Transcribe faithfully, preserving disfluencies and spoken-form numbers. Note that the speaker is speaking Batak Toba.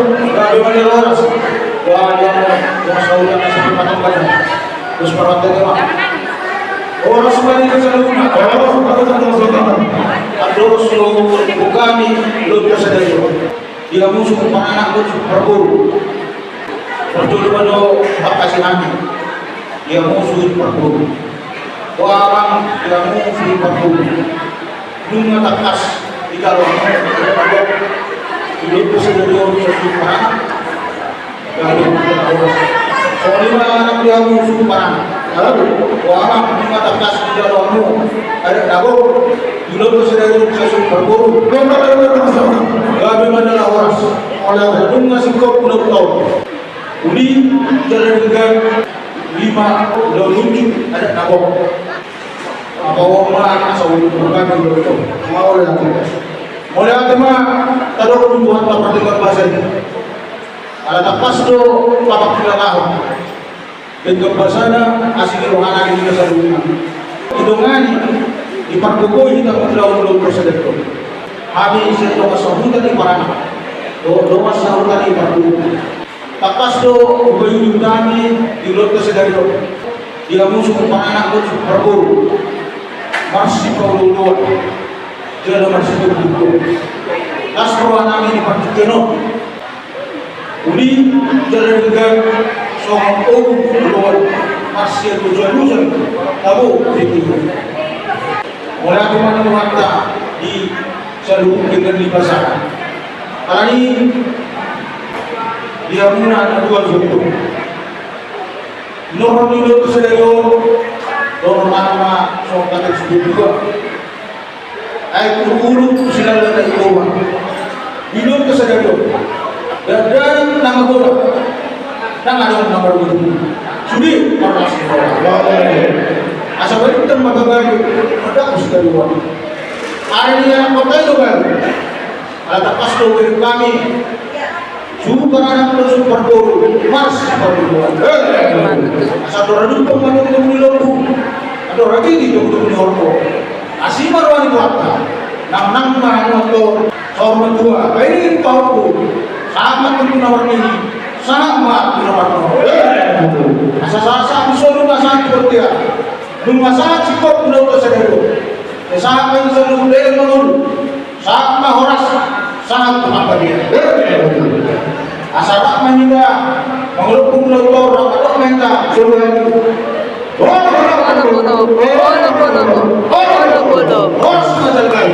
Gabe ma jala horas. Wah, dia mau, dia mau sauran, sampai patang kali. Terus parwata dia, Pak. Horas ma di keseluruhan. Horas ma di keseluruhan. Andorang so hami, lompa sadari on. Dia musu paranak, musu parboru. Perjolo do hak kasih hami. Dia musu parboru. Wah, Bang, dia musu parboru. Nunga tangkas di dalam. Di dalam sadari on, so hami paranak. Gabe ma jala horas. Songon i ma anak dia musu paranak. Lalu, wah, Bang, nunga tangkas di dalam. Ada dagok. Di dalam sadari on, so hami parboru. Gabe ma jala horas. Nunga singkop, nunga tau. Uli jala denggan lima, ula nunju, adat na gok. Apa oma asa uli berbagai ula gok. Mauliate. Mauliate ma tadok tu Tuhanta pardenggan basa i. Ala tangkas do papak kilalaon. Denggan basana asi ni rohana di hita saluhutna. Didongani, dipargogoi hita mangulahon ulaon parsadarion. Hami sian dongan sahuta ni paranak. Do-, dongan sahuta ni parboru. Tangkas do hupaihut hami di ulaonta sadari on. Dia musu paranak, musu parboru. Marsipaolooloan. Jala marsitungkotungkot. Las rohanami di partingkian on. Uli jala denggan songon obu ulaon marsialusalusan tabo di tingki. Mauliate ma di Tuhanta di saluhut denggan ni basana. Alani i di hamuna na dua suhut. Normal ni ulaonta sadari on, normal ma songon hata ni sidua. Ai uluulu silala na i Roma. Di ulaonta sadari on. Dangdang na magodang. Dang adong na margogo. Sude marlas ni roha. Asa balintang ma gabe. Mardangku sadari on. Ari ni anak kota i do gabe. Ala tangkas do hubereng hami. Suhut paranak dohot suhut parboru, marsipaolooloan. Asa andorang dumpa ma tongtong ni lombu, andorang tinggi tongtong ni horbo. Asi ma roha ni Tuhanta. Nangnang ma hamu antong saur matua. Baen pahompu. Sahat ma tu na marnini. Sahat ma tu na marnono. Asa sahat-sahat ni solu ma sahat ni bontean. Nunga sahat singkop ulaonta sadari on. Sahat ma di saluhut leleng mangolu. Sahat ma horas, sahat ma panggabean. Asa rap ma hita mangolop ulaonta, rap ma hita. Horas ma jala gabe. Horas ma jala gabe.